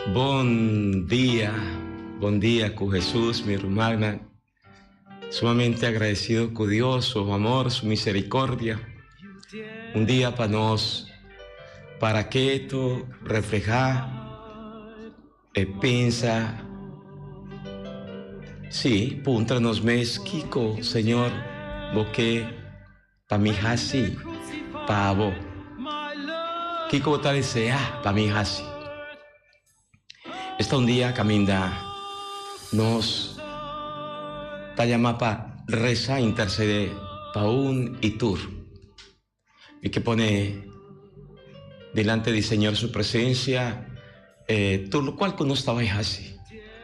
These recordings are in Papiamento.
Bon dia, bon dia ku Hesus, mi rumannan. Sumamente agradecido ku Dios, su amor, su misericordia. Un dia pa nos para keto, refleha, e pensa, sí, puntra nos mes kiko, Señor, bo ke pa mi hasi pa bo? Kiko bo ta deseá pa mi hasi? Esta un dia kaminda nos ta yama pa resa, intersedé pa un i tur. Mi ke pone delante di Señor su presencia tur locual cu nos ta bay haci.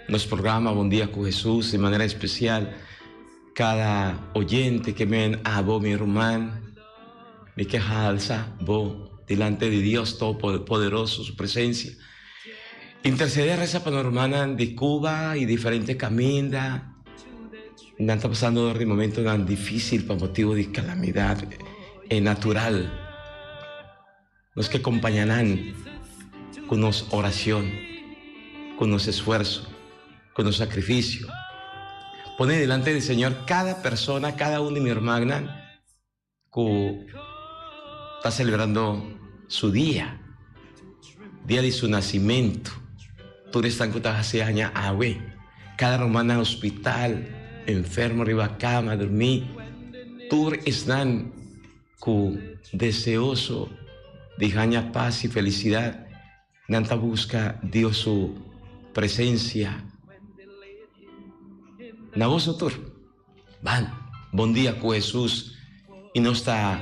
Nos programa Bon Dia cu Jesus di manera especial cada oyente ke men abo mi ruman mi ke halsa bo delante di Dios Todopoderoso su presencia. Intercede reza pa nos rumannan di Cuba y diferente caminda. Nan ta pasando dor di momentonan difícil pa motibu di calamidad natural. Nos ke compaña nan cu nos oracion, cu nos esfuerso, cu nos sacrificio. Pone delante di Señor cada persona, cada un di mi hermannan cu ta celebrando su dia, dia di su nacimento, tur esnan cu ta haci aña awe, cada ruman na hospital, enfermo riba cama durmi, tur esnan cu deseoso di haña paz y felicidad, nan ta busca Dios su presencia na boso tur. Ban, bon dia ku Hesus i nos ta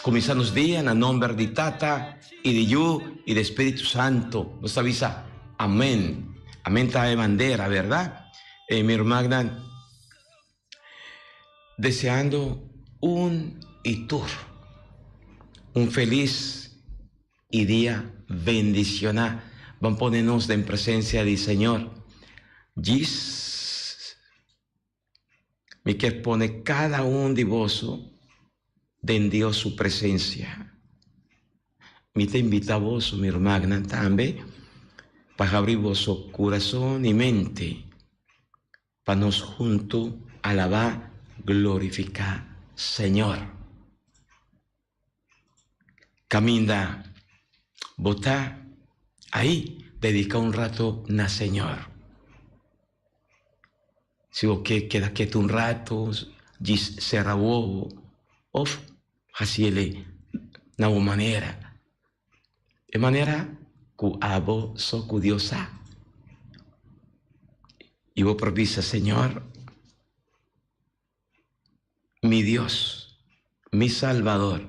kuminsá nos dia na nomber di Tata i di Yu i di Spiritu Santu. Nos ta bisa amen. Amen ta e bandera, bèrdat? E mi rumannan, deseando un i tur un felis i dia bendicioná. Ban pone nos den presencia di Señor. Djis. Mi kier pone kada un di boso den Dios su presencia. Mi ta invita boso, mi rumannan, tambe pa habri boso curason y mente pa nos hunto alaba, glorifica Señor. Caminda bo ta ahí, dedica un rato na Señor. Si bo ke keda ketu un rato, djis sera wowo of hasi el na bo manera. E manera ku abo so ku Dios sa. I bo por bisa, Señor, Mi Dios, mi Salbador,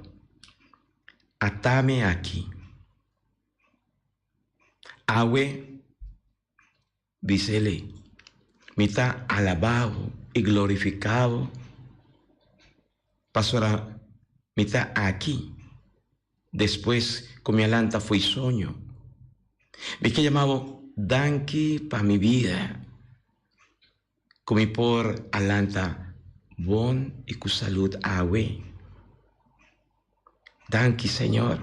atami aki. Awe, bis'Ele, mi ta alabá bo i glorifiká bo, pasobra mi ta aki despues ku mi a lanta fo'i soño. Mi ke yama bo danki pa mi bida. Ku mi por a lanta bon i ku salud awe. Danki Señor.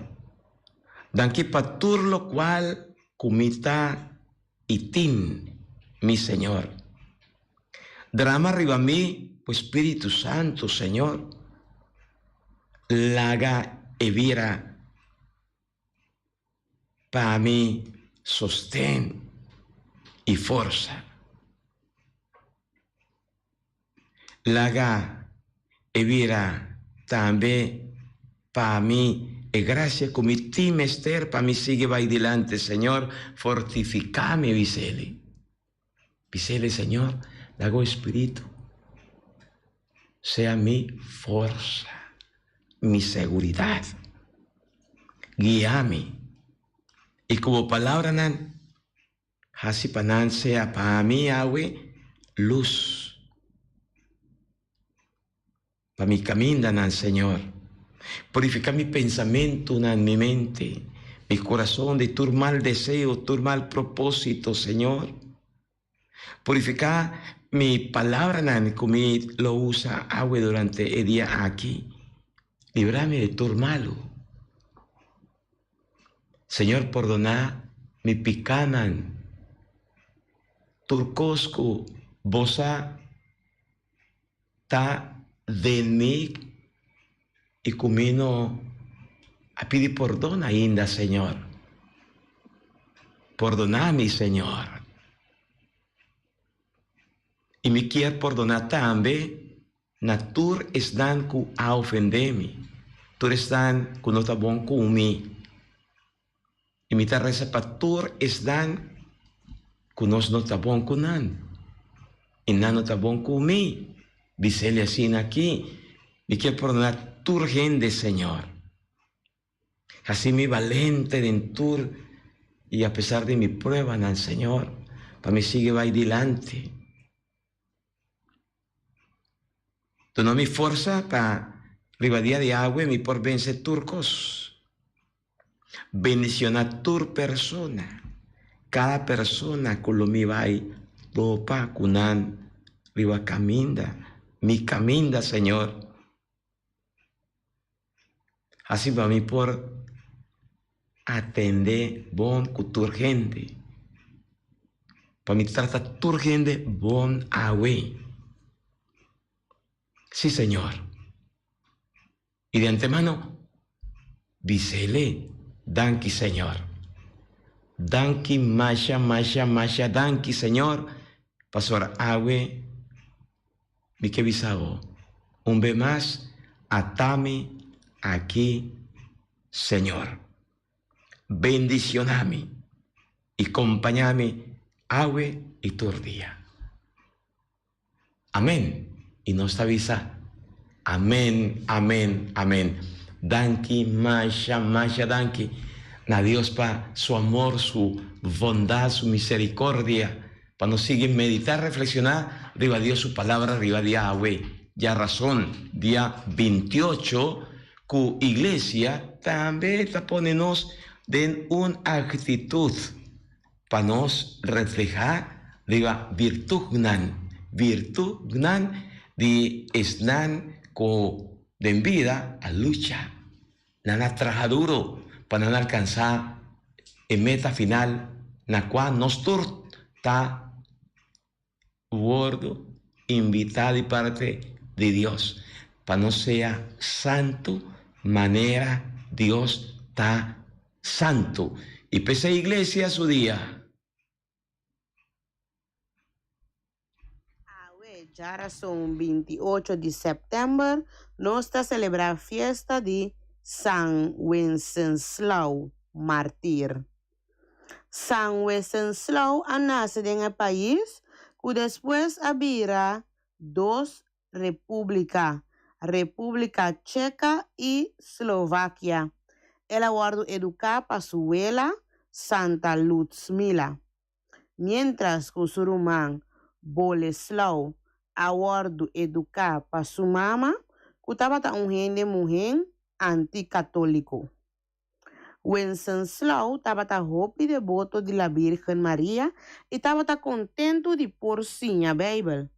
Danki pa tur lokual ku mi ta i tin, mi Señor. Drama riba mi bo Spiritu Santu, Señor. Laga e bira Pa mi sosten i forsa. Laga e bira tambe pa mi e grasia ku mi tin mester pa mi sigui bai dilanti, Señor, fortifiká mi, bis'Eli. Bis'Eli, Señor, laga bo Spiritu sea mi forsa, mi seguridat. Guia mi i ku bo palabranan hasi pa nan sea pa mi awe lus pa mi kamindanan, Señor. Purifiká mi pensamentunan, mi mente, mi kurason di tur mal deseo, tur mal propósito, Señor. Purifiká mi palabranan ku mi lo usa awe durante e dia aki. Libra mi di tur malu. Señor, pordoná mi pikánan. Tur kos ku bo sa ta den mi i ku mi no a pidi pordon ainda, Señor. Pordoná mi, Señor. I mi kier pordoná tambe na tur esnan ku a ofendé mi, tur esnan ku no ta bon ku mi. I mi ta resa pa tur esnan ku nos no ta bon ku nan, i nan no ta bon ku mi. Bis'el asina aki, Mi kier pordoná tur hende, Señor. Hasi mi balente den tur i apesar di mi pruebanan, Señor, pa mi sigui bai dilanti. Duna mi forsa pa riba dia di awe mi por vense tur kos. Bendiciona tur persona, cada persona cu lo mi bay topa cu nan riba caminda, mi caminda, Señor. Haci pa mi por atende bon cu tur hende, pa mi trata tur hende bon awe. Si, Señor. I di antemano bis'ele, Danki, Señor. Danki masha, masha, masha danki, Señor, pasobra awe mi ke bisa bo un be mas, Ata mi aki, Señor. Bendiciona mi i compaña mi awe i tur dia. Amen y nos ta bisa amen amen amen danki masha masha danki na Dios pa su amor su bondad su misericordia pa nos sigui medita reflexiona riba Dios su palabra riba di awe djarazon dia bintiocho cu iglesia tambe ta pone nos den un actitud Pa nos reflehá riba birtutnan, birtutnan di esnan ku den bida a lucha, nan a traha duru pa nan alkansá e meta final na kua nos tur ta wòrdu invitá di parti di Dios pa nos sea santu manera Dios ta santu. I p'esei iglesia su dia. Awe, djarason 28 di sèptèmber, nos ta selebrá fiesta di San Wenceslao, martir. San Wenceslao a nase den e pais ku despues a bira dos repúblika, Repúblika Cheka i Slovakia. El a wòrdu eduká pa su wela, Santa Ludsmila. Miéntras ku su ruman Boleslao a wòrdu eduká pa su mama, ku tabata un hende muhé anti-katóliko. Wenceslao tabata hopi deboto di La Birgen Maria i tabata kontentu di por siña Beibel.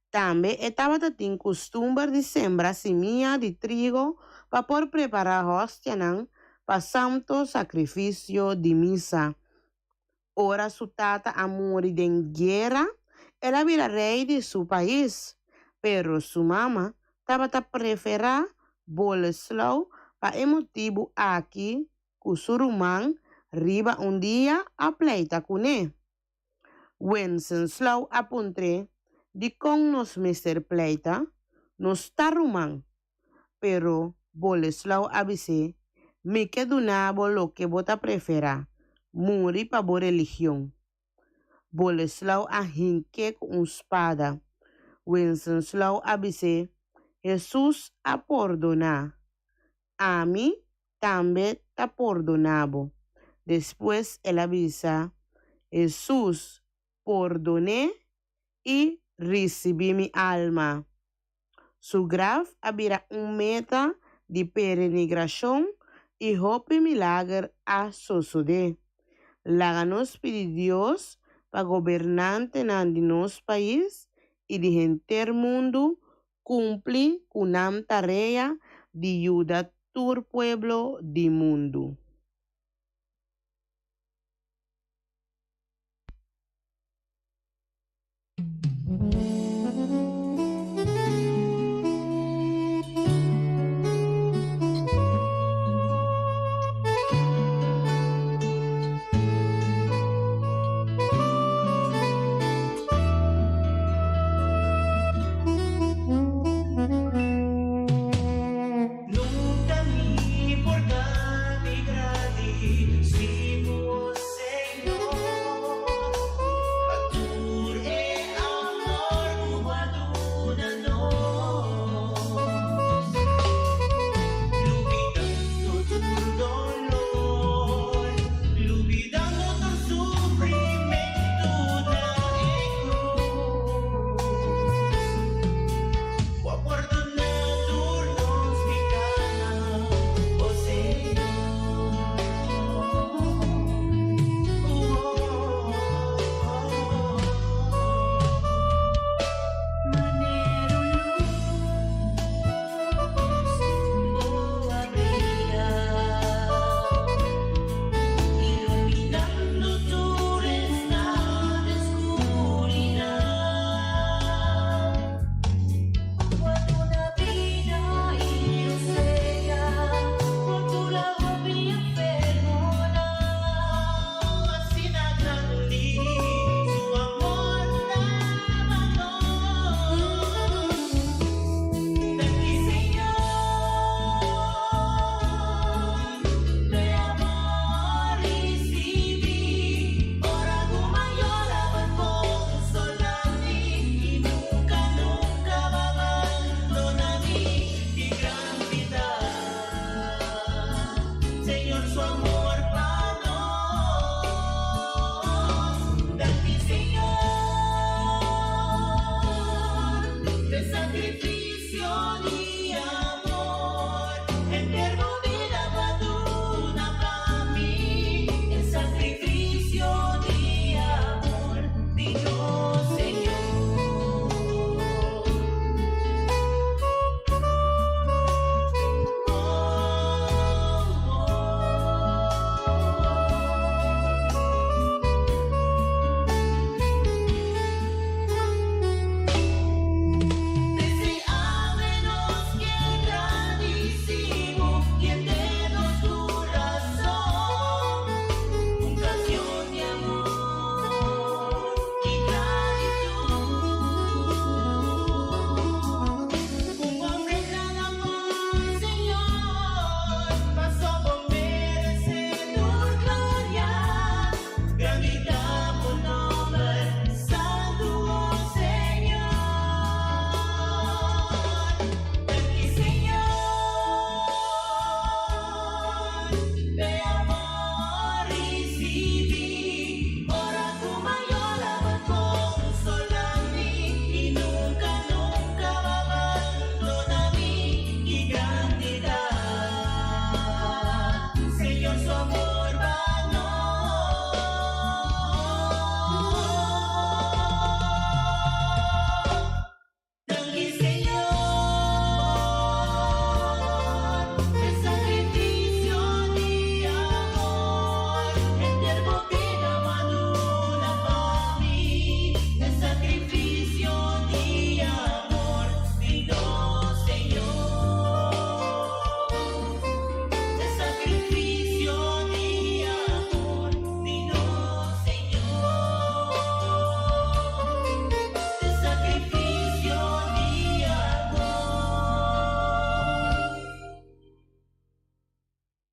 Tambe e tabata tin kustumber di sembra simia di trigo pa por prepará hostianan pa santo sakrifisio di misa. Ora su tata a muri den guera, el a bira rei di su pais. Pero su mama tabata preferá Boleslao pa e motibu aki ku su ruman riba un dia a pleita kuné. Wenceslao a puntr'é, Dikon nos mester pleita? Nos ta ruman. Pero Boleslao a bis'é, Mi ke duna bo loke bo ta preferá, muri pa bo religion. Boleslao a hink'é ku un spada. Wenceslao a bis'é, Hesus a pordoná. Ami tambe ta pordoná bo. Despues el a bisa, Hesus, pordon'é i risibí mi alma. Su graf a bira un meta di perenigrashon i hopi milager a sosodé. Laga nos pidi Dios pa gobernantenan di nos pais i di henter mundu kumpli ku nan tarea di yuda tur pueblo di mundu.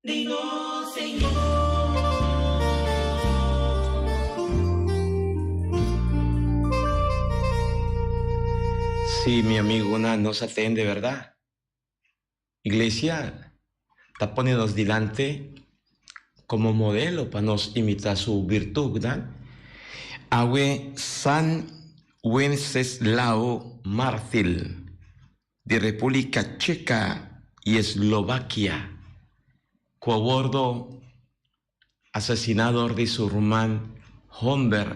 Di nos Señor. Sí, mi amigunan, nos a tende, berdad? Iglesia ta pone nos dilanti como modelo pa nos imita su birtudnan. Awe San Wenceslao Martil di Republica Checa y Eslovaquia cu a wordo asesina dor di su ruman homber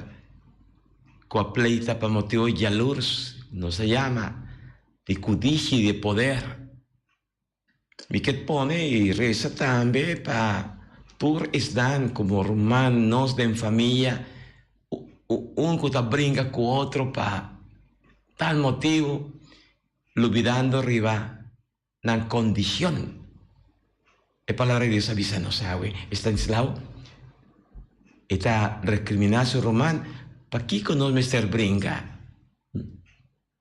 cu a pleita pa motibo jalurs, nos a yama, di cudishi di poder. Mi ke pone y reza tambe pa tur esnan como ruman nos den famia, un cu ta bringa cu otro pa tal motibo, lubidando riba nan kondishon. E Palabra di Dios a bisa nos awe, Stanislao, e ta rekriminá su ruman, Pakiko nos mester bringa?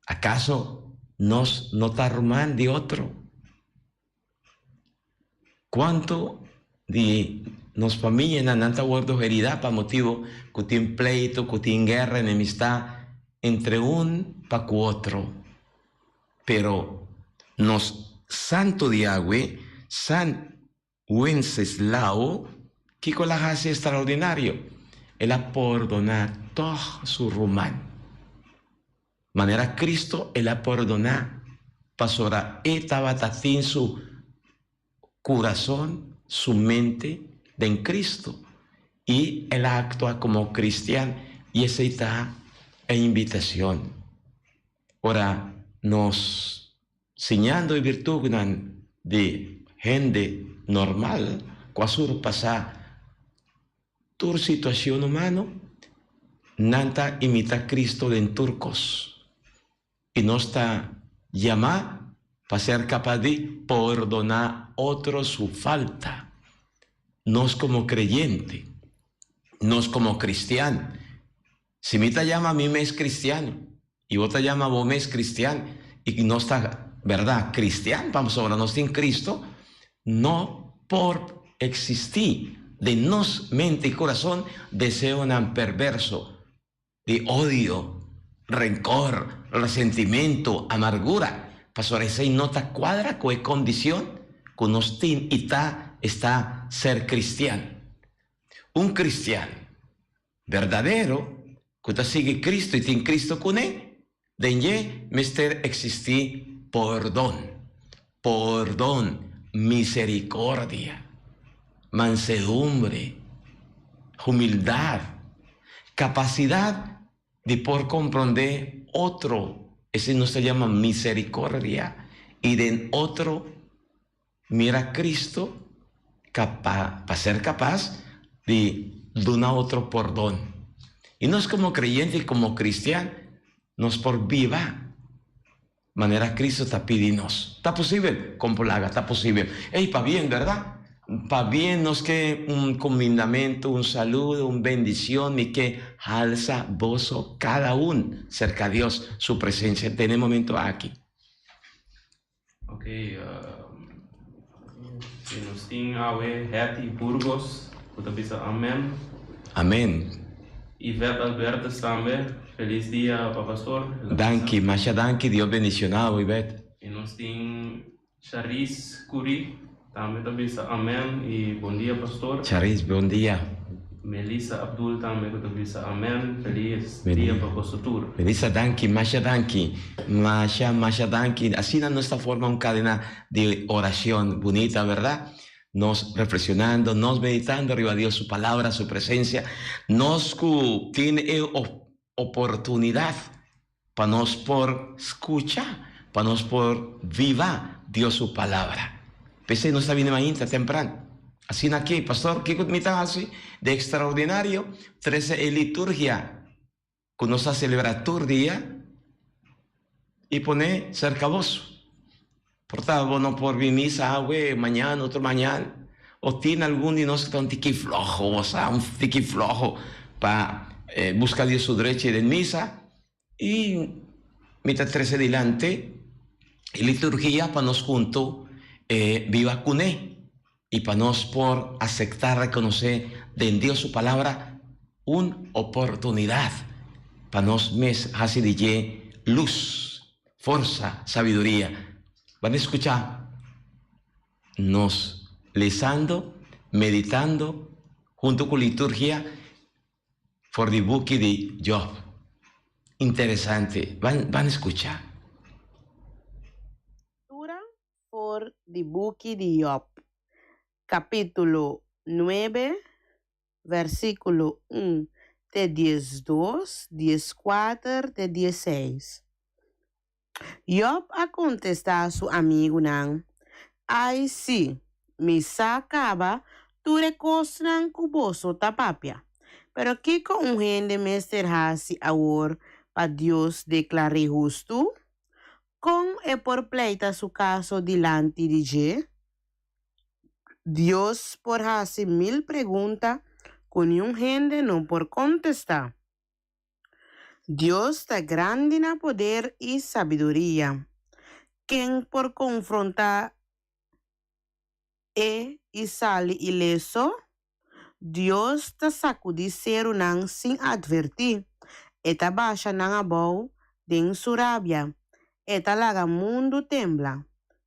Akaso nos no ta ruman di otro? Kuantu di nos famianan nan ta wòrdu heridá pa motibu ku tin pleitu, ku tin guera, enemistá entre un pa ku otro? Pero nos santo di awe, San Wenceslao, kiko el a hasi extraordinario? El a pordoná tòg su ruman. Manera Cristo el a pordoná, pasobra e tabata tin su kurason, su mente den Cristo i el a aktua komo cristian i esei ta e invitacion. Ora nos siñando e birtudnan di hende normal ku a surpasá tur situashon humano, nan ta imitá Cristo den tur kos. I nos ta yamá pa ser kapas di pordoná otro su falta. Nos komo kreyente, nos komo kristian, Si mi ta yama mi mes cristiano y bo ta yama bo mes cristian y nos ta berdad cristian pasobra nos tin Cristo, no por existi den nos mente y corazon deseonan perverso di odio, rencor, resentimento, amargura, pasobra esey no ta cuadra cu e condicion cu nos tin y ta esta ser cristian. Un cristian Berdadero ku ta sigui Cristo i tin Cristo kuné, den dje mester eksistí pordon, pordon, misericordia, mansedumbre, humildad, kapasidat di por komprondé otro, esei nos ta yama misericordia, i den otro Mira Cristo capa pa ser capaz di duna otro pordon. Y nos como creyente y como cristian nos por biba manera Cristo ta pidi nos. Ta posibel? Con por laga ta posibel. Ey pabien, verdad? Pabien nos ke un cumindamento, un saludo, un bendicion, mi ke halsa boso cada un cerca Dios su presencia den e momento aki. Ok, si nos tin awe Hetty Burgos ku ta bisa amen. Amen. Yvette Albertus tambe, felis dia pa pastor. Danki, masha danki, Dios bendiciona bo Yvette. I nos tin Charis Curie tambe ta bisa amen i bon dia pastor. Charis, bon dia. Melissa Abdul tambe ku ta bisa amen, felis dia pa boso tur. Melissa danki, masha danki, masha masha danki, asina nos ta forma un kadena di oracion bunita berdad, nos reflexionando, nos meditando riba Dios su palabra, su presencia, nos ku tin e oportunidad pa nos por scucha, pa nos por viva Dios su palabra. P'esei nos ta bini mainta tempran. Asina aki, pastor, kico mi ta haci di extraordinario? Trece e liturgia cu nos ta celebra tur dia y pone cerca boso. Por ta bo no por bin misa awe, mañan, otro mañan. O tin algun di nos ku ta un tiki floho, bo sa, un tiki floho pa buska Dios su drechi den misa. I mi ta trese dilanti e liturgia pa nos huntu biba kuné. I pa nos por aceptá, rekonosé den Dios su Palabra un oportunidat pa nos mes hasi di dje lus, forsa, sabiduria. Ban skuchá nos lesando, meditando huntu ku liturgia for di buki di Job. Interesante. Ban ban skuchá. Lectura for di buki di Job, capítulo 9, versículo 1 te 12, 14 te 16. Job a contestá su amigunan, Ai sí, mi sa caba tur e cosnan cu boso ta papia. Pero kico un hende mester haci awor pa Dios declar'é hustu? Kon e por pleita su kaso dilanti di dje? Dios por hasi mil pregunta ku niun hende no por kontestá. Dios ta grandi na poder i sabiduria. Ken por konfrontá e i sali ileso? Dios ta sakudí serunan sin atvertí, e ta basha nan abou den su rabia, e ta laga mundu tembla.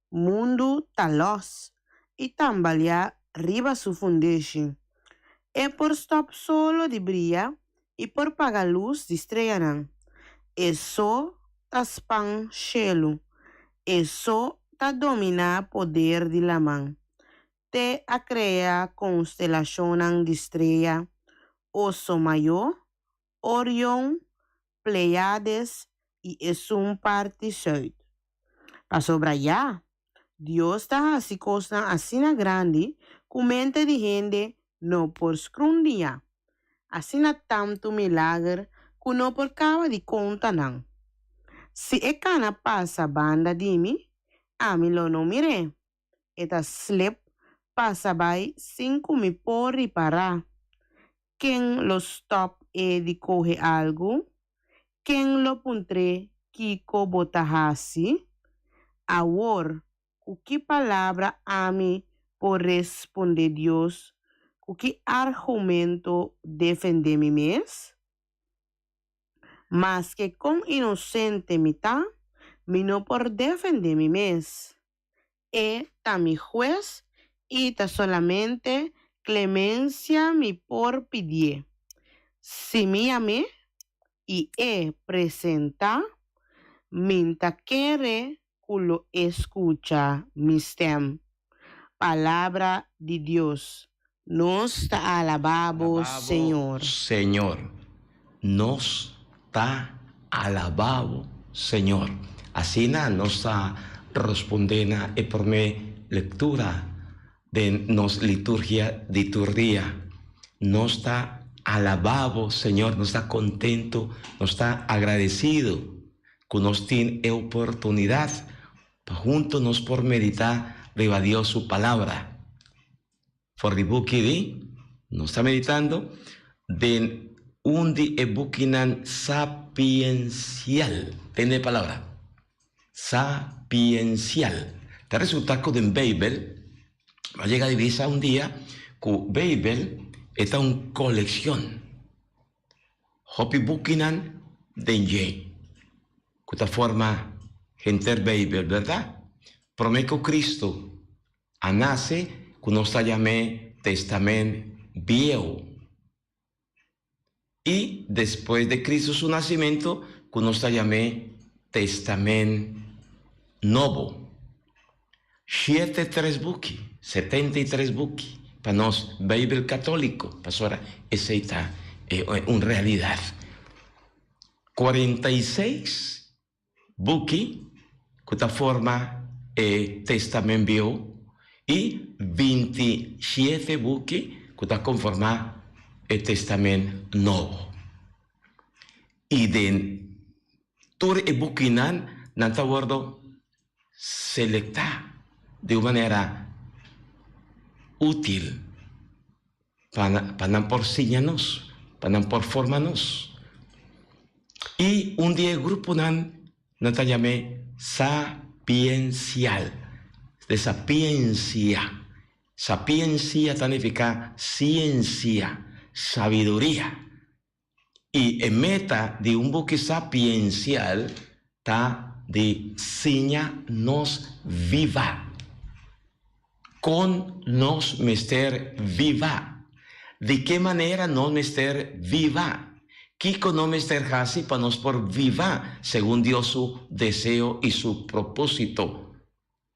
Mundu ta lòs i tambaliá riba su fundeshi. E por stòp solo di bria i por paga lus di streanan. E so ta span shelu, e so ta dominá poder di laman. Te a krea konstelashonnan di strea, Oso Mayó, Orion, Pleiades i esun parti sùit. Pasobra ya, Dios ta hasi kosnan asina grandi ku mente di hende no por skrundiñá, asina tantu milager ku no por kaba di konta nan. Si e kana pasa banda di mi, ami lo no mir'é. E ta slip pasa bai sin ku mi por ripará. Ken lo stòp e di kohe algu? Ken lo puntr'é kiko bo ta hasi? Awor, ku ki palabra ami por respondé Dios, ku ki argumento defendé mi mes? Maske kon inosente mi ta, mi no por defendé mi mes. E ta mi hues i ta solamente klemensia mi por pidié. Si mi yam'é i e presentá, mi n'ta kere ku lo e skucha mi stèm. Palabra di Dios. Nos ta alabá bo, Señor. Señor. Nos ta alabá bo, Señor. Asina nos ta respondé na e promé lektura den nos liturgia di tur dia. Nos ta alabá bo, Señor. Nos ta kontentu, nos ta agradesido ku nos tin e oportunidat pa huntu nos por meditá riba Dios su Palabra. For di buki di nos ta meditando den un di e bukinan sapiensial. Tende e palabra, sapiensial. Ta resulta ku den Beibel, bo a yega di bisa un dia ku Beibel e ta un kolekshon. Hopi bukinan den dje ku ta forma henter Beibel, bèrdat? Promé ku Kristu A nase ku nos ta yam'é Testament Bieu i despues de Cristo su nasimentu ku nos ta yam'é Testament Nobo. Shiete tres buki, 73 buki, pa nos Beibel Katóliko, pasobra esei ta un realidat. 46 Buki ku ta forma e Testament Bieu i 27 buki ku ta konformá e Testament Nobo. I den tur e bukinan nan ta wòrdu selektá di un manera útil Pa nan por siña nos, pa nan por forma nos. I un di e gruponan nan ta yam'é sapiensial, de sapiensia. Sapiensia ta nifiká siensia, sabiduria. I e meta di un buki sapiensial ta di siña nos biba. Kon nos mester biba? Di ke manera nos mester biba? Kiko nos mester hasi pa nos por biba segun Dios su deseo i su propósito?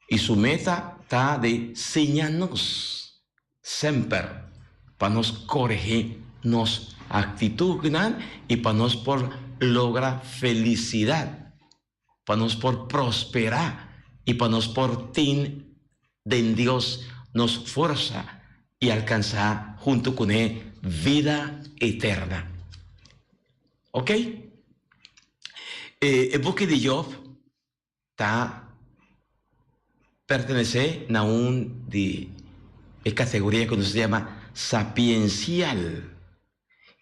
I su meta ta di siña nos semper pa nos koregí nos aktitudnan i pa nos por logra felisidat, pa nos por prosperá i pa nos por tin den Dios nos forsa i alkansá huntu kuné vida eterna. Oke? E buki di Job Ta pertenesé na un di e kategoria ku nos ta yama sapiensial.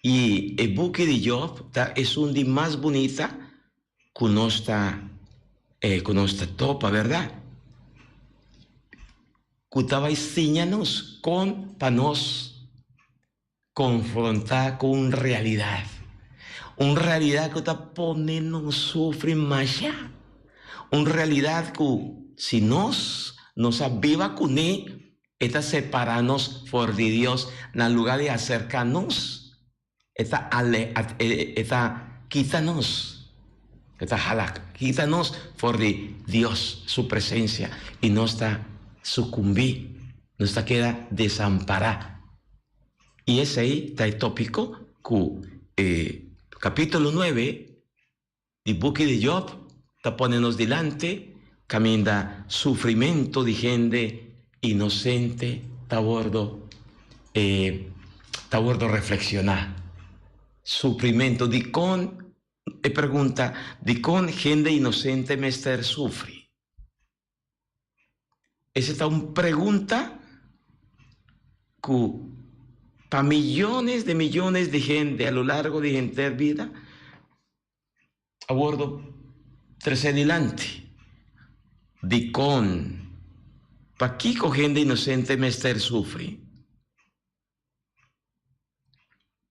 I e buki di Job ta esun di mas bunita ku nos ta ku nos ta topa, bèrdat? Ku ta bai siña nos kon pa nos Konfrontá ku un realidat. Un realidat ku ta pone nos sufri mashá. Un realidat ku si nos no sa biba kuné, e ta separá nos for di Dios. Na lugá di aserká nos, e ta ale, e ta kita nos, e ta hala kita nos for di Dios su presensia i nos ta sukumbí, nos ta keda desampará. I esei ta e tópiko ku e kapítulo nuebe di buki di Jòb ta pone nos dilanti, kaminda sufrimentu di hende inosente ta wòrdu ta wòrdu reflekshoná. Sufrimentu, dikon? E pregunta, dikon hende inosente mester sufri? Ese ta un pregunta ku pa miyones de miyones di hende a lo largo di henter bida a wordo trese dilanti. Dikon? Pakiko hende inosente mester sufri?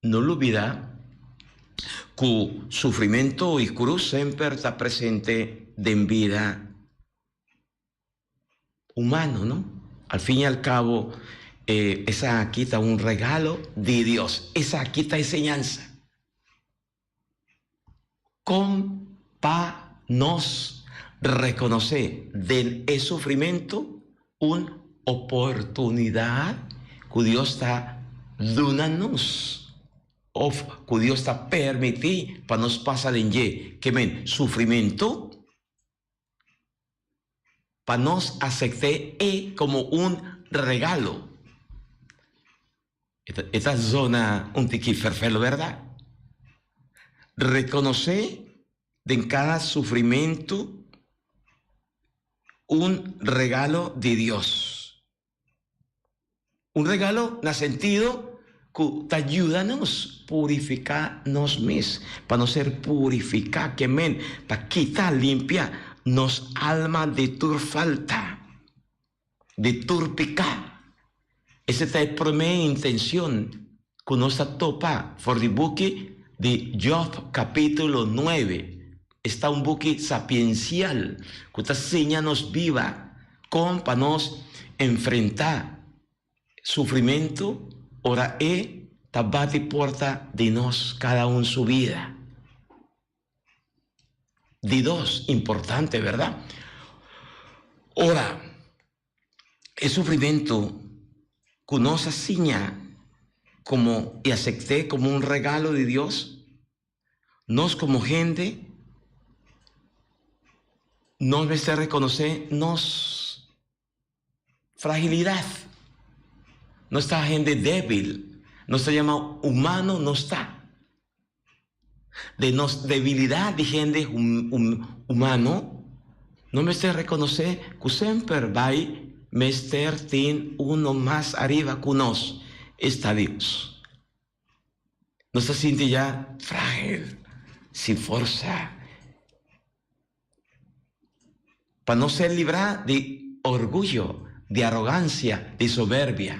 No lubida ku sufrimentu i krus semper ta presente den bida humano, no? Al fin i al kabo, esaki ta un regalo di Dios. Esaki ta e señansa. Kon pa nos rekonosé den e sufrimentu un oportunidat ku Dios ta duna nos òf ku Dios ta permití pa nos pasa den dje, ke men sufrimentu, pa nos asekt'é e komo un regalo. E ta zona un tiki ferfelo, bèrdat? Rekonosé den kada sufrimentu un regalo di Dios. Un regalo na sentido ku ta yuda nos purifiká nos mes, pa nos ser purifiká, ke men pa kita, limpia nos alma di tur falta, di tur piká. Ese ta e promé intencion cu nos ta topa for di buki di Job capítulo nuebe. Esta un buki sapiencial cu ta siña nos biba con pa nos enfrenta sufrimento ora e ta bati porta di nos cada un su bida. Di dos, importante, verdad? Ora e sufrimentu ku nos a siña komo i asekt'é komo un regalo di Dios, nos komo hende nos mester rekonosé nos fragilidat. Nos ta hende débil, nos ta yama humano, nos ta. De nos debilidad di hende humano, no mester reconoce cu semper bay mester tin uno mas ariba cu nos, esta Dios. Nos ta sinti ya fragil, sin forsa. Pa nos ser librá di orguyo. Di arogansia, di soberbia.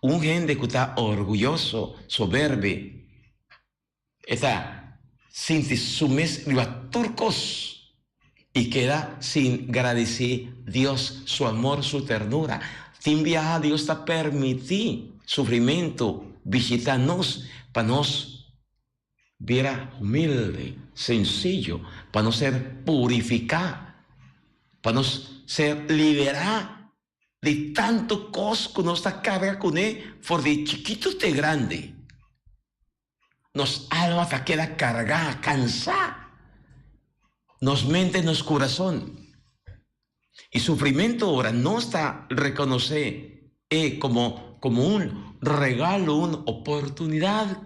Un hende ku ta orguyoso, soberbe, e ta sinti su mes riba tur kos i keda sin gradisí Dios su amor, su ternura. Tin biaha Dios ta permití sufrimentu bishitá nos pa nos bira humilde, sensiyo, pa nos ser purifiká, pa nos ser liberá di tantu kos ku nos ta karga kuné for di chikitu te grandi. Nos alma ta keda kargá, kansá, nos mente, nos kurason. I sufrimentu ora nos ta rekonosé e komo komo un regalo, un oportunidat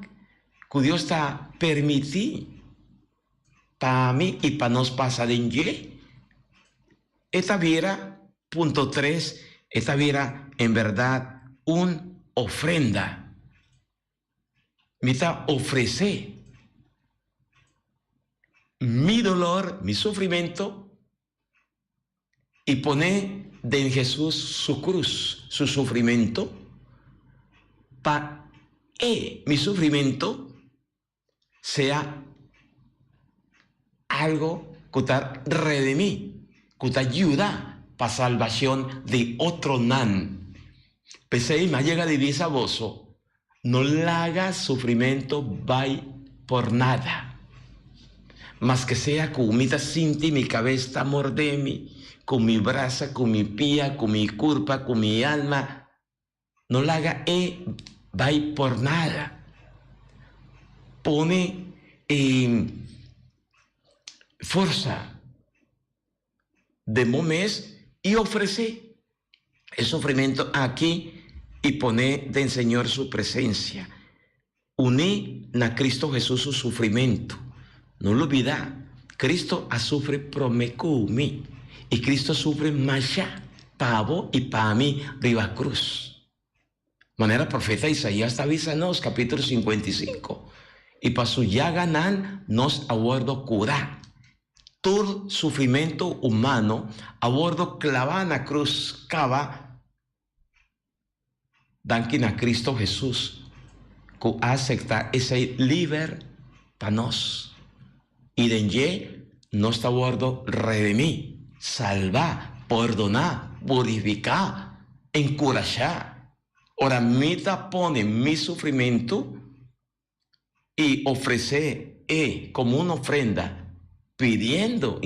ku Dios ta permití pa mi i pa nos pasa den dje, e ta bira, punto tres, e ta bira en bèrdat un ofrenda. Mi ta ofresé mi dolor, mi sufrimentu, i pone den Hesus su krus, su sufrimentu, pa e, mi sufrimentu, sea algo ku ta redimí, ku ta yuda pa salbashon di otronan. P'esei mi a yega di bisa boso, No laga sufrimentu bai por nada. Maske sea ku mi ta sinti mi kabes ta morde mi, ku mi brasa, ku mi pia, ku mi kurpa, ku mi alma, no laga e bai por nada. Pone e forsa den bo mes i ofresé e sufrimentu aki i pone den Señor su presencia. Uní na Cristo Jesús su sufrimentu. No lubidá, Cristo a sufri promé ku mi, i Cristo a sufri mashá pa bo i pa mi riba cruz. Manera profeta Isaías ta bisa nos, capítulo 55, I pa su yaganan nos a wordo curá. Tur sufrimentu humano a wordo clavá na cruz caba danki na Cristo Jesús cu a acepta esey liber pa nos. I den dje nos ta wordo redimí, salbá, pordoná, purificá, encurashá. Ora mi ta pone mi sufrimentu i ofresé e komo un ofrenda, pidiendo,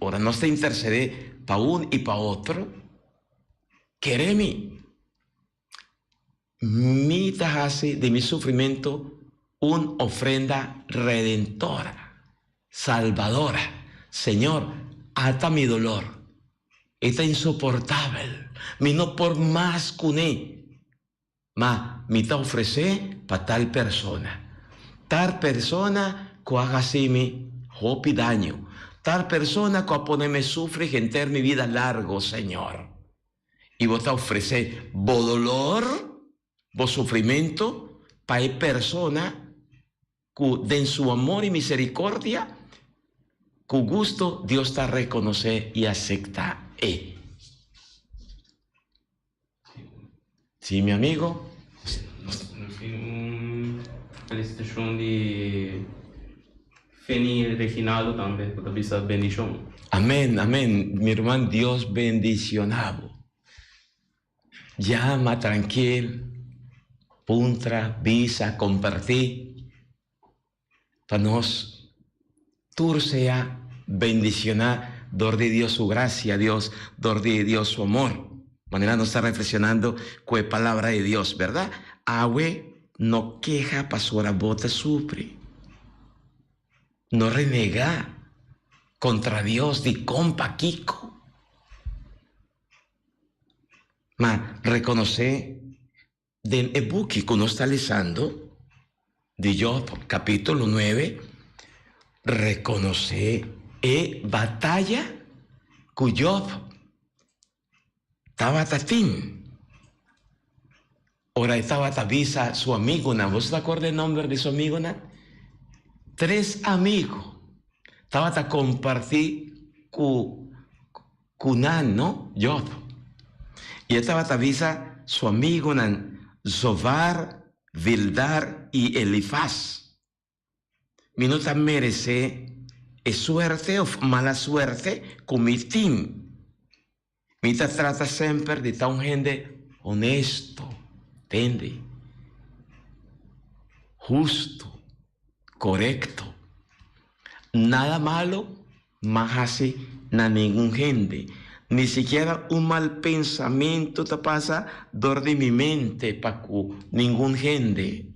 ora nos ta intersedé pa un i pa otro, kere mi, mi ta hasi di mi sufrimentu un ofrenda redentora, salbadora. Señor, ata mi dolor, e ta insoportabel, mi no por mas kuné. Ma mi ta ofresé pa tal persona. Tal persona ku a hasi mi hopi daño. Tal persona ku a pone mi sufri henter mi bida largo, Señor. I bo ta ofresé bo dolor, bo sufrimentu pa e persona ku den su amor i misericordia, ku gusto Dios ta rekonosé i asektá e. Sí, mi amigo. Nos tin un felicitacion di Feni Reginaldo tambe cu ta bisa bendicion. Amen, amen, mi ruman Dios bendiciona bo. Yama trankil, puntra, bisa, comparti pa nos tur sea bendiciona dor di Dios su gracia, Dios dor di Dios su amor. Manera nos ta reflexionando cu e palabra di Dios, berdad? Awe no keha pasobra bo ta sufri. No renega contra Dios dicon pakico. Ma reconoce Den e buki ku nos ta lesando di Job kapítulo nuebe, rekonosé e bataya ku Job tabata tin ora e tabata bisa su amigunan. Boso ta akorda e nòmber di su amigunan? Tres amigu tabata kompartí ku ku nan, no? Job. I e tabata bisa su amigunan Zovar, Bildar i Elifaz, Mi no ta meresé e suerte òf mala suerte ku mi tin. Mi ta trata semper di ta un hende honesto, tende, hustu, korekto. Nada malo m'a hasi na ningun hende, ni sikiera un mal pensamentu ta pasa dor di mi mente pa ku ningun hende.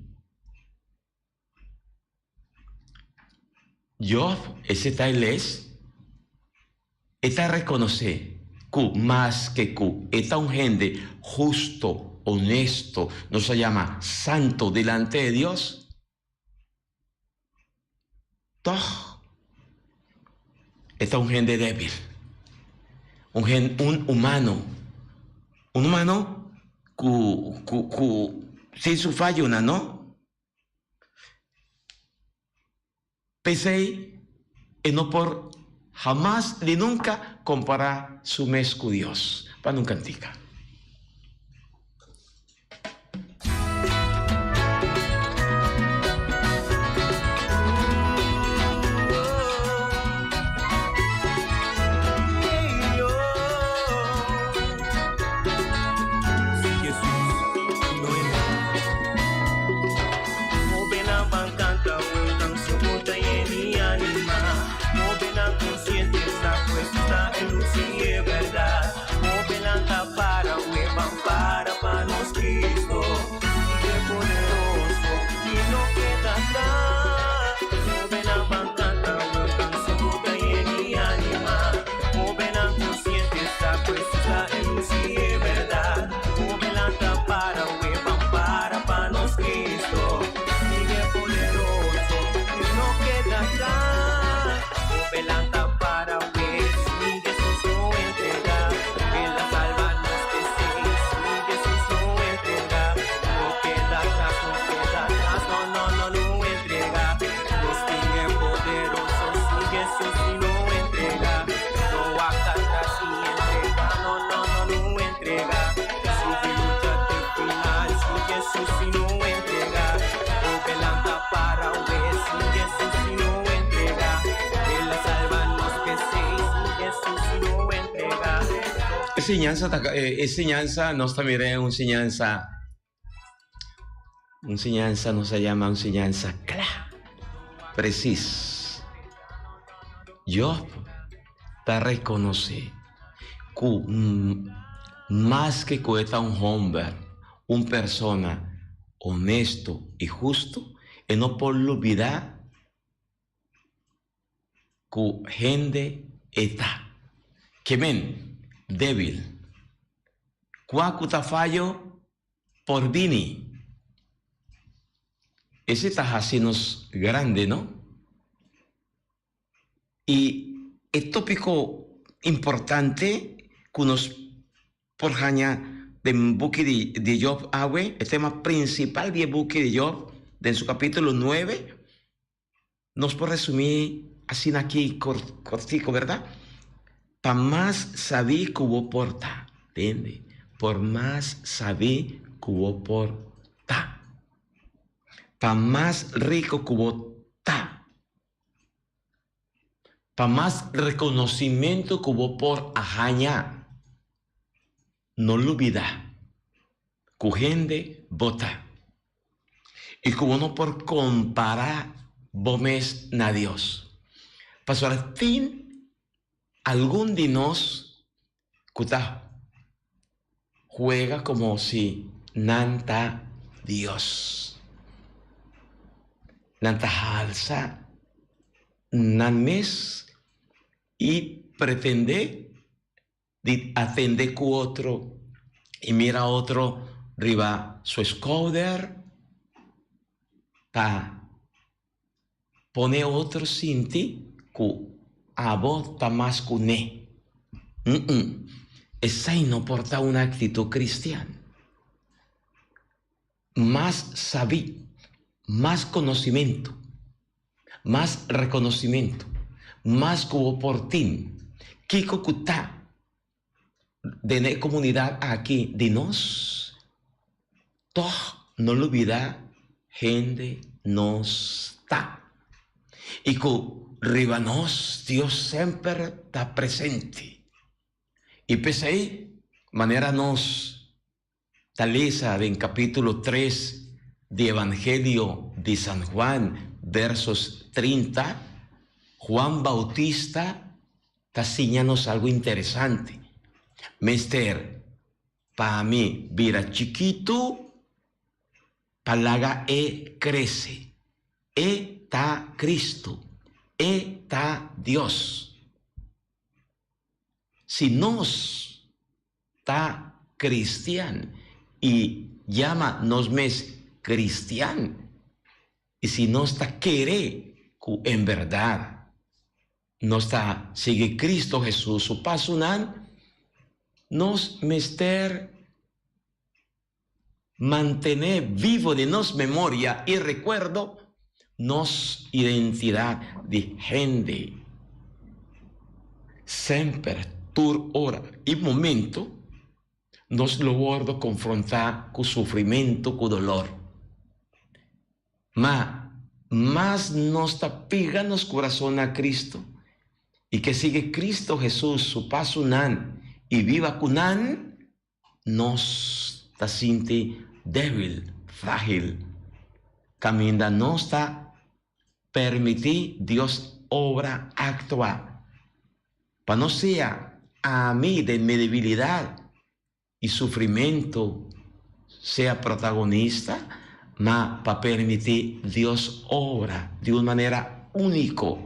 Job, esei ta e les, e ta rekonosé ku maske ku e ta un hende husto, honesto, nos a yama santo dilante di Dios, tòg e ta un hende débil, un hende, un humano, un humano ku ku ku tin su fayonan, no? P'esei e no por hamas ni nunka kompará su mes ku Dios. Pa nun kantika. E siñansa ta e siñansa nos ta mira un siñansa un siñansa nos a yama un siñansa kla, presis. Job ta rekonosé ku maske ku e ta un hòmber, un persona honesto i hustu, e no por lubidá ku hende e ta. Ke men débil. Kua ku ta fayo por bini. Esei ta hasi nos grandi, no? I e tópiko importante ku nos por haña den buki di Job awe, e tema prinsipal di e buki di Job den su kapítulo nuebe, Nos por resumí asina aki kortico, berdad? Pa mas sabí ku bo por ta, tende, por mas sabí ku bo por ta, pa mas rico ku bo ta, pa mas reconocimento ku bo por a haña, no lubida ku hende bo ta i ku bo no por kompará bo mes na Dios. Pasobra tin algun di nos ku ta juega komo si nan ta Dios. Nan ta halsa nan mes i pretendé di atende ku otro i mira otro riba su skouder pa pone otro sinti ku abo ta mas ku ne. Mm-mm. Esei no por ta un aktitud kristian. Mas sabí, mas konosimentu, mas rekonosimentu, mas ku bo por tin, kiko ku ta. Den e komunidat aki di nos, tòg no lubidá hende nos ta i ku riba nos Dios semper ta presente. I p'esei, manera nos ta lesa den kapítulo tres di Evangelio di San Juan, versos 30, Juan Bautista ta siña nos algu interesante, Mester pa mi bira chikitu pa laga e krese. E ta Cristo. E ta Dios. Si nos ta cristian y yama nos mes cristian y si nos ta kere cu en berdad nos ta sigui Cristo Jesus su pasonan, nos mester mantene vivo den nos memoria y recuerdo nos identidad di hende. Semper, tur ora y momento nos lo wordo confronta cu sufrimento, cu dolor. Ma mas nos ta pega nos kurason na Kristu i ke sigui Kristu Hesus su pasonan i biba ku nan, nos ta sinti débil, frágil, kaminda nos ta permití Dios obra aktua. Pa no sea ami den mi debilidat i sufrimentu sea protagonista, ma pa permití Dios obra di un manera úniko,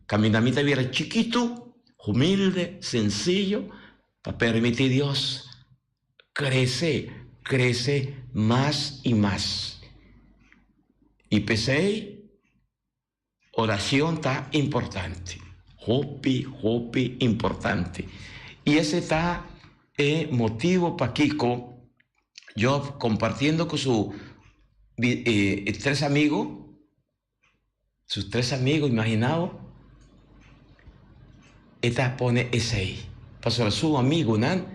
kaminda mi ta bira chikitu, humilde, sensiyo, pa permití Dios krese, krese mas i mas. I p'esei oracion ta importante, hopi, hopi importante. I ese ta e motibo pakico Job compartiendo cu su tres amigo, su tres amigo, imagina bo, e ta pone esey, pasobra su amigonan,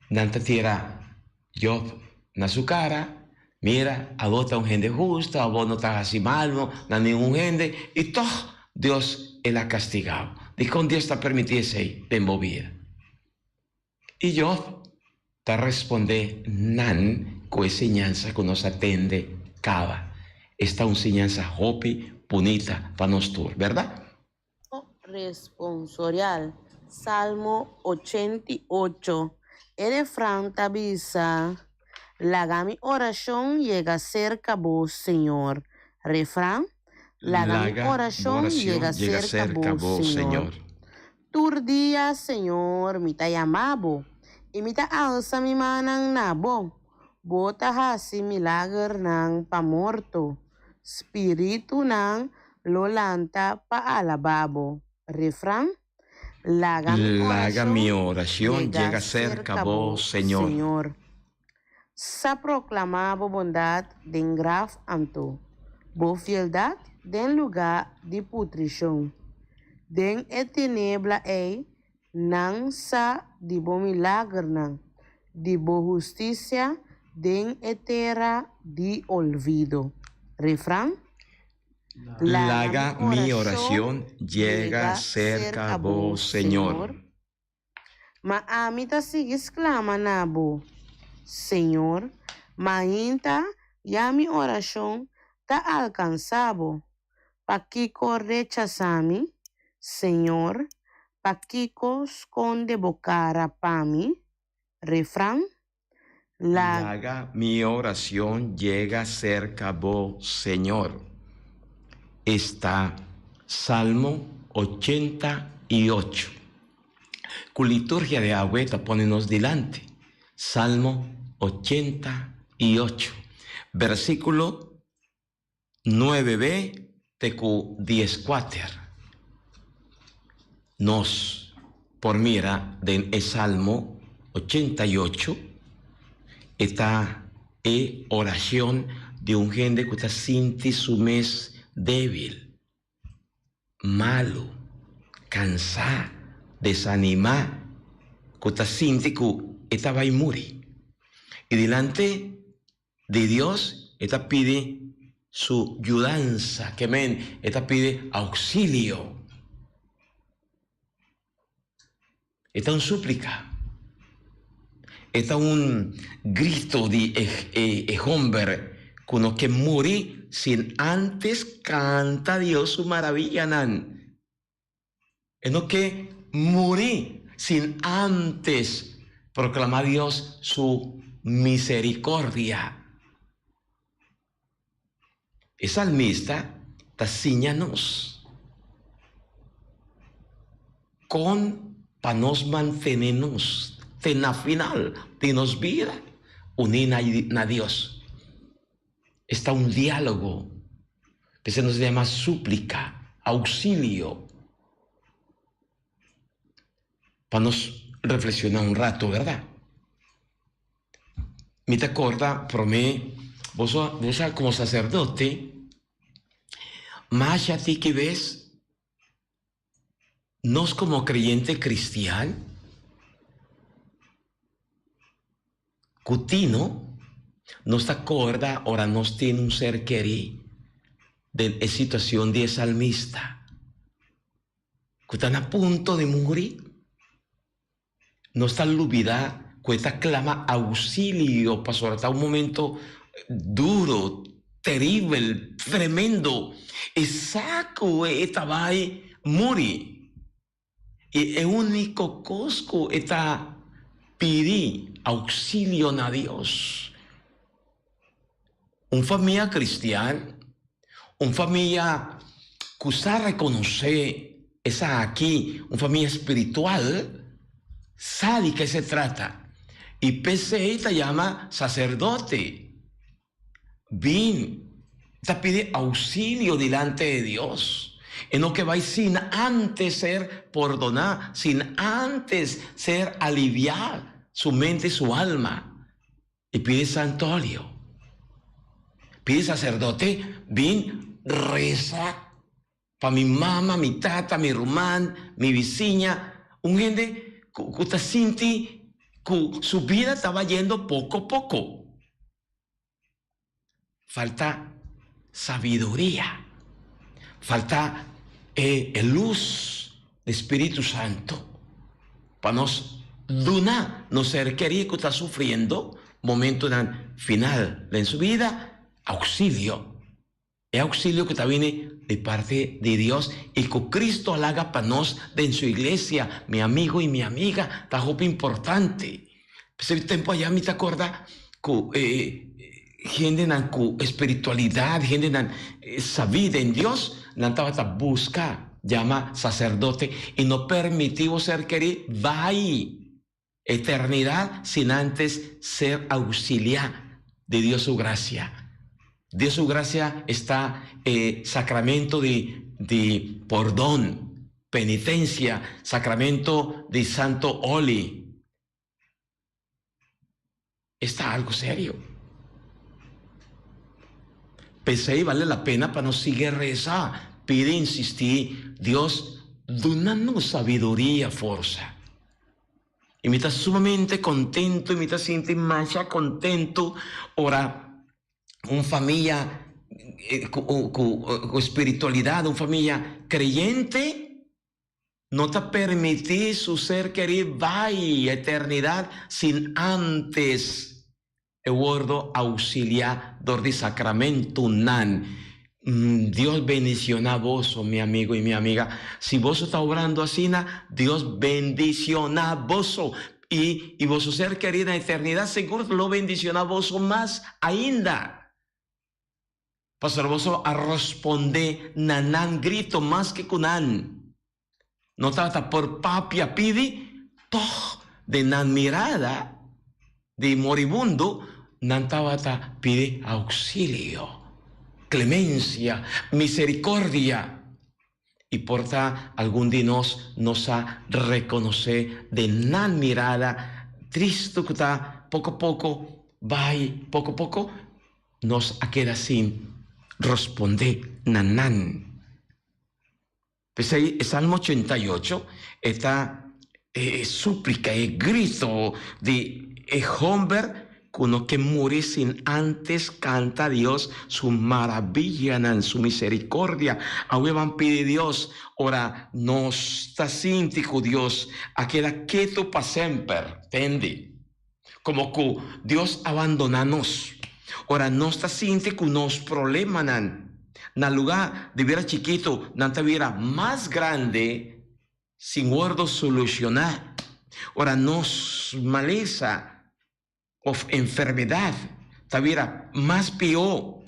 nan ta tira Job na su cara, Mira, abo ta un hende husto, abo no ta haci malu na ningun hende, i tog Dios el a castiga bo. Dicon Dios ta permiti esey den bo bida? I Job ta responde nan cu e siñansa cu nos a tende caba. Esta un siñansa hopi bunita pa nos tur, berdad? Responsorial, Salmo 88. E refran ta bisa, Laga mi orashon yega serka bo, Señor. Refran, Laga mi Laga orashon bo oracion yega yega serka serka bo, bo, Señor. Señor. Tur dia, Señor, mi ta yama bo, i mi ta alsa mi mannan na bo. Bo ta hasi milagernan pa morto. Spiritunan lo lanta pa alabá bo. Refran, Laga mi Laga orashon mi oracion yega yega serka serka bo, bo, Señor. Señor. Sa proklamá bo bondat den graf anto, bo fieldat den lugá di putrishon. Den e tinebla ei nan sa di bo milagernan, di bo hustisia den e tera di olvido. Refran, Laga Laga mi mi orashon oracion yega yega serka serka bo, bo, Señor. Señor. Ma ami ta sigui sklama na bo, Señor, mainta ya mi orashon ta alkansá bo. Pakiko rechasá mi, Señor? Pakiko skonde bo kara pa mi? Refran, Laga. Laga mi oracion yega serka bo, Señor. Esta Salmo 88. Ku liturgia di awe ta pone nos dilanti. Salmo 88, versíkulo 9b te ku 14. Nos por mira den e Salmo 88, e ta e oracion di un hende cu ta sinti su mes debil, malo, cansa, desanima. ku ta sinti ku e ta bai muri. I dilanti di Dios e ta pidi su yudansa, ke men e ta pidi ouksilio. E ta un súplika. E ta un grito di e e homber ku no ke muri sin antes kanta Dios su maraviyanan. E no ke muri sin antes proklamá Dios su miserikordia. E salmista ta siña nos kon pa nos mantene nos te na final di nos bida uní na Dios. Esta un diálogo, p'esei nos ta yama súplika, ousilio, pa nos reflekshoná un rato, bèrdat? Mi ta corda prome boso bo sa como sacerdote masha tiki bes nos como creyente cristian cu tino nos ta corda ora nos tin un ser keri den e situacion di e salmista cu ta na punto di muri. Nos ta lubidá ku e ta klama ousilio pasobra ta un momento duro, teribel, tremendo. E sa ku e ta bai muri. I e úniko kos ku e ta pidi ousilio na Dios. Un famia kristian, un famia ku sa rekonosé esaki, un famia spiritual, sa di ke se trata. I p'esei ta yama saserdote. Bin ta pidi ousilio dilante di Dios. E no ke bai sin antes ser pordoná, sin antes ser aliviá su mente i su alma. I pidi santolio. Pidi saserdote bin resa pa mi mama, mi tata, mi ruman, mi bisiña, un hende ku ta sinti ku su bida ta bayendo poko poko. Falta sabiduria, falta e lus di Spiritu Santu pa nos duna nos ser kerí ku ta sufriendo momentunan final den su bida auxilio. E auxilio ku ta bini di parti di Dios i ku Cristo a laga pa nos den su iglesia, mi amigo i mi amiga, ta hopi importante. P'esei tempu ayá mi ta korda ku e hendenan ku espiritualidat, hendenan sabí den Dios, nan tabata buska yama saserdote i no permití bo ser kerí bai eternidat sin antes ser ousiliá di Dios su grasia. Dios su grasia esta e sakramento di di pordon, penitensia, sakramento di santo oli. Esta algo serio. P'esei bale la pena pa nos sigui resa, pidi, insistí, Dios duna nos sabiduria, forsa. I mi ta sumamente contento i mi ta sinti masha contento ora un famia cu spiritualidad, un famia creyente, No ta permití su ser kerí bai eternidat sin antes e wordo ousiliá dor di sakramentunan. Dios bendisioná boso, mi amigo i mi amiga. Si boso ta obrando asina, Dios bendisioná boso. I i boso ser kerí na eternidat sigur lo bendisioná boso mas ainda. Pasobra boso a rospondé na nan grito maske ku nan no tabata por papia pidi, tòg den nan mirada di moribundo nan tabata pidi ouksilio, klemensia, miserikordia. I por ta algun di nos no sa rekonosé den nan mirada tristu ku ta poko poko bai poko poko, nos a keda sin rospondé na nan. P'esei e Salmo 88 e ta. E súplika, e grito di e hòmber ku no ke muri sin ántes kanta Dios su maraviyanan, su miserikordia. Awe ban pidi Dios ora nos ta sinti ku Dios a keda ketu pa semper. Tende? Komo ku Dios a bandoná nos. Ora nos ta sinti ku nos problemanan, na lugá di bira chikitu, nan ta bira mas grandi, sin wordo solucioná, ora nos malesa of enfermedad ta bira mas pió,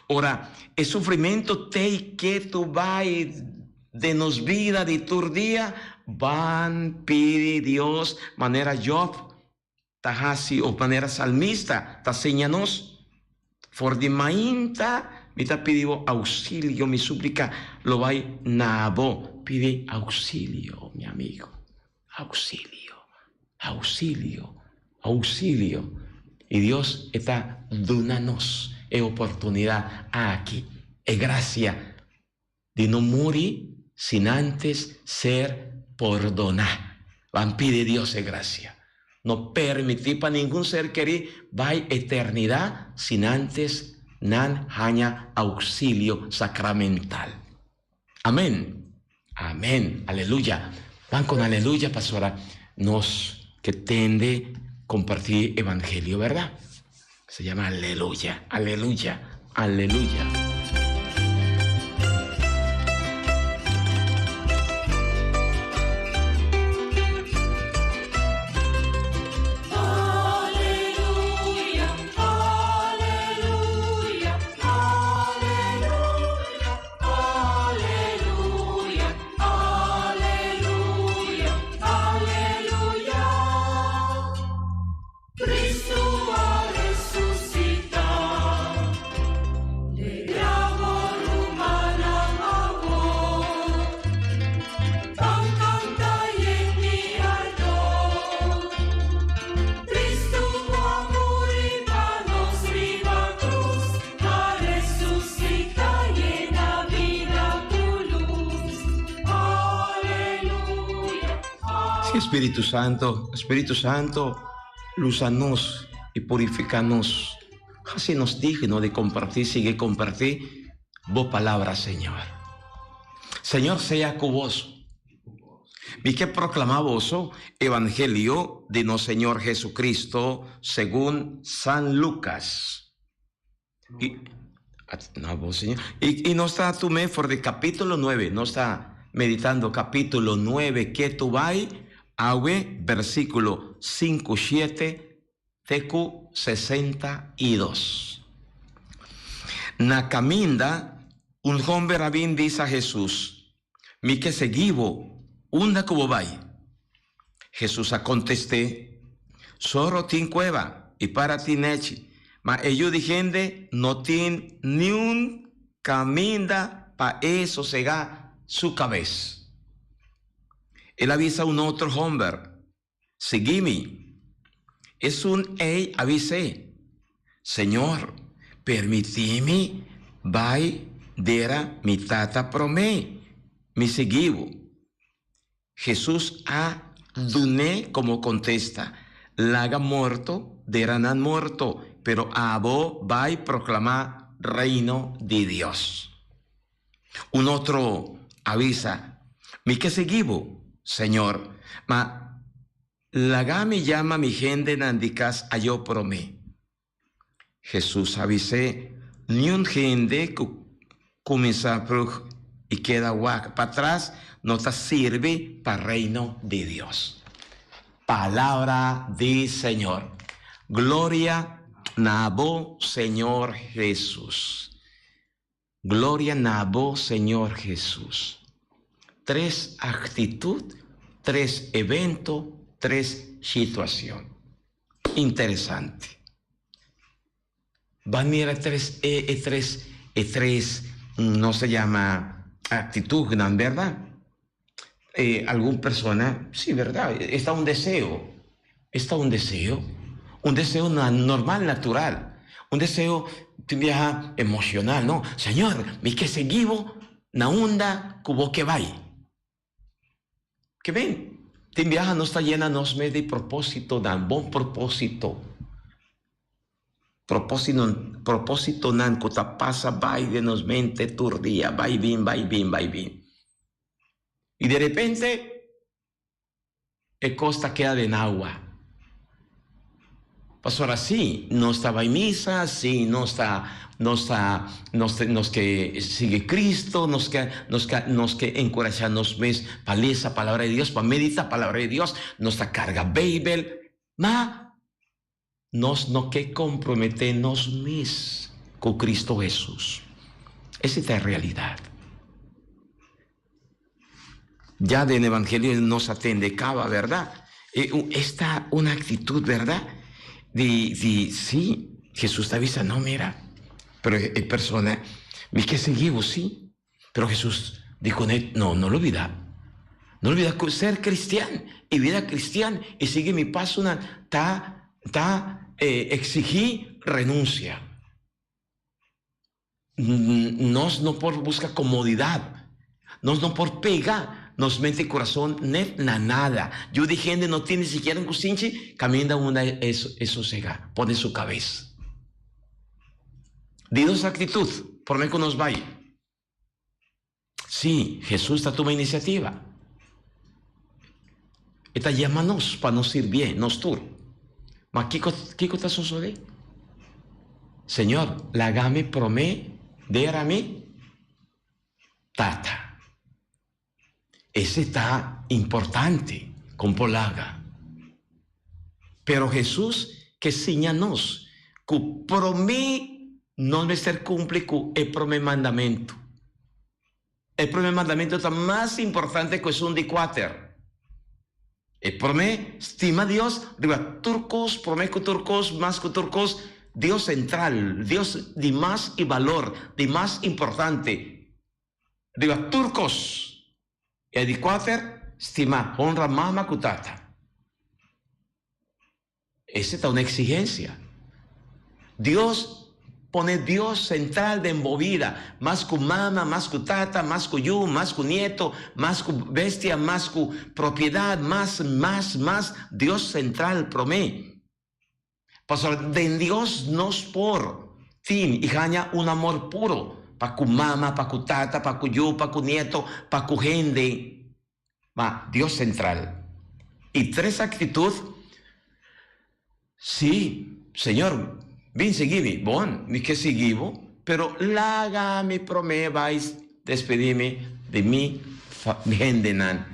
ora e sufrimento t'ei ketu bai den nos bida di tur dia, ban pidi Dios manera Job ta hasi of manera salmista ta siña nos, For di mainta mi ta pidi bo auxilio, mi suplica lo bai na bo. Pidi auxilio, mi amigo, auxilio, auxilio, auxilio. Y Dios e ta duna nos e oportunidad aki, e gracia di no muri sin antes ser pordoná. Ban pidi Dios e gracia. No permití pa ningun ser kerí bai eternidad sin antes nan haña auxilio sacramental. Amén. Amén. Aleluya. Ban con aleluya pasora nos ke tende compartí evangelio, verdad? Se llama aleluya, aleluya, aleluya. Sí, Spiritu Santo, Spiritu Santo, lusa nos y purifica nos. Haci nos digno di comparti, sigui comparti Bo palabra, Señor. Señor sea cu boso. Mi ke proclama boso Evangelio di nos Señor Jesucristo segun San Lucas. Y, no, bo, Señor. Y, y nos ta tumé for di capítulo 9. Nos ta meditando capítulo 9 ke tu bai awe versículo 5, 7 te ku 62. Na caminda, un homber a bin bisa Jesús, Mi ke seguí bo, unda ku bo bai? Hesus a kontest'é, Soro tin kueba i para tin nechi, ma e Yu di hende no tin niun kaminda pa e sosegá su kabes. El a bisa un otro hòmber, Sigui mi. Esun ei a bis'é, Señor, permití mi bai dera mi tata promé mi sigui bo. Hesus a dun'é komo kontesta, Laga morto dera nan morto, pero abo bai proklamá Reino di Dios. Un otro a bisa, Mi ke sigui bo, Señor, ma laga mi yama mi hendenan di kas ayó promé. Hesus a bis'é, Niun hende ku kuminsá prug i keda wak patras no ta sirbi pa Reino di Dios. Palabra di Señor. Gloria na bo, Señor Hesus. Gloria na bo Señor Jesus. Tres actitud, tres evento, tres situacion. Interesante. Ban mira tres e e tres e tres nos ta yama actitudnan, berda? E algun persona, si berda, esta un deseo, esta un deseo, un deseo normal, natural, un deseo tin biaha emocional, no, Señor, mi ke sigui bo na unda ku bo ke bai. Ke ben? Tin biaha nos ta yena nos mes di propósitonan, bon propósito. Propósitonan ku ta pasa bai den nos mente tur dia, bai bin, bai bin, bai bin. I de repente e kos ta keda den awa. Pasobra sí, nos ta bai misa, sí, nos ta, nos ta, nos ta, nos ke sigui Cristo, nos ke, nos ke, nos ke enkurashá nos mes pa lesa Palabra di Dios, pa meditá Palabra di Dios, nos ta karga Beibel, ma nos no ke komprometé nos mes ku Cristo Hesus. Esei ta e realidat. Ya den Evangelio nos a tende caba, verdad? Esta una actitud, verdad? Di, di, sí, Jesús ta bisa, no, mira, pero e persona, mi ke sigui bo, sí, pero Jesús di kuné, no, no lubida, no lubida ku ser cristian y vida cristian y sigui mi pasonan ta, ta exigí renuncia. Nos no por busca comodidad. Nos no por pega nos mente y corazon net na nada. Yu di hende no tin ni sikiera un cusinchi caminda unda e sosega, pone su cabes. Di nos actitud prome cu nos bay. Sí, Jesús ta tuma iniciativa. E ta yama nos pa nos sirbié, nos tur. Ma kiko, kiko ta sosodé? Señor, laga mi promé dera mi tata. Ese ta importante kon por laga. Pero Hesus ke siña nos ku promé nos mester kumpli ku e promé mandamentu. E promé mandamentu ta mas importante ku esun di kuater. E promé, stima Dios riba tur kos, promé ku tur kos, mas ku tur kos, Dios sentral, Dios di mas i balor, di mas importante. Riba tur kos. E di kuater, stima, honra mama ku tata. Ese ta un eksigensia. Dios pone Dios sentral den bo bida, mas ku mama, mas ku tata, mas ku yu, mas ku nieto, mas ku bestia, mas ku propiedat, mas, mas, mas, Dios sentral promé. Pasobra den Dios nos por tin i haña un amor puro pa ku mama, pa ku tata, pa ku yu, pa ku nieto, pa ku hende. Ma Dios sentral. I tres aktitut, Sí, Señor, bin sigui mi. Bon, mi ke sigui bo, pero laga mi promé bai despedí mi di mi hendenan.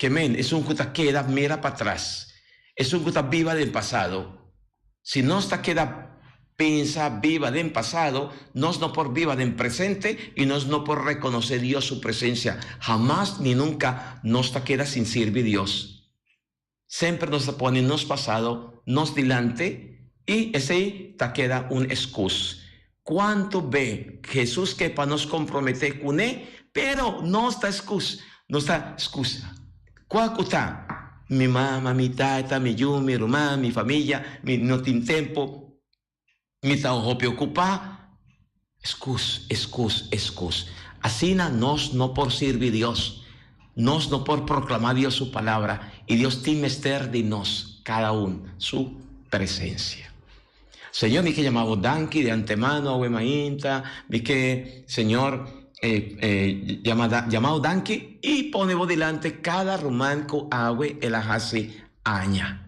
Ke men, esun ku ta keda mira patras, esun ku ta biba den pasado. Si nos ta keda pensa biba den pasado, nos no por biba den presente i nos no por rekonosé Dios su presensia. Hamas ni nunka nos ta keda sin sirbi Dios. Semper nos ta pone nos pasado nos dilanti i esei ta keda un eskus. Kuantu be Hesus ke pa nos komprometé kuné, pero nos ta eskus, nos ta skusa. Kua ku ta? Mi mama, mi tata, mi yu, mi ruman, mi famia, mi no tin tempu, mi ta hopi okupá. Eskus, eskus, eskus. Asina nos no por sirbi Dios. Nos no por proklamá Dios su palabra i Dios tin mester di nos kada un, su presensia. Señor, mi ke yama bo danki de antemano awe mainta, mi ke, Señor, yama yama bo danki i pone bo dilanti kada ruman ku awe el a hasi aña.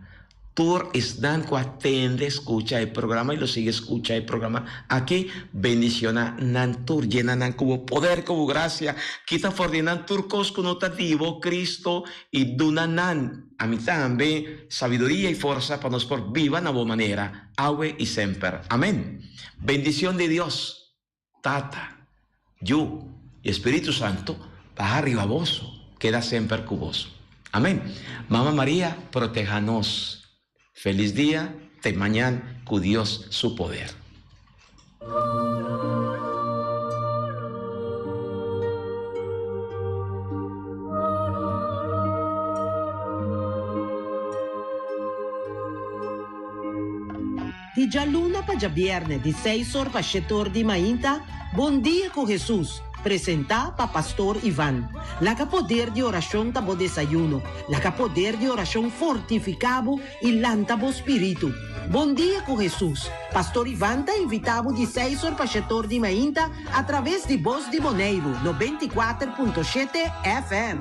Tur esnan ku a tende skucha e programa i lo sigui skucha e programa aki, bendiciona nan tur, yena nan ku bo poder, ku bo gracia, kita for di nan tur kos ku no ta di bo, Cristo, i duna nan, ami tambe, sabiduria i forsa pa nos por biba na bo manera, awe i semper. Amen. Bendicion di Dios, Tata, Yu i Spiritu Santo baha riba boso, keda semper ku boso. Amen. Mama Maria proteha nos. Felis dia, te mañan ku Dios su poder. Di djaluna pa djabierne di seis or pa shete or di mainta, Bon Dia ku Hesus! Presentá pa Pastor Ivan. Laga poder di orashon ta bo desayuno. Laga poder di orashon fortifiká bo i lanta bo spiritu. Bon dia ku Hesus! Pastor Ivan ta invitá bo di seis or pa shetor di mainta atraves di Bos di Boneiru 94.7 FM.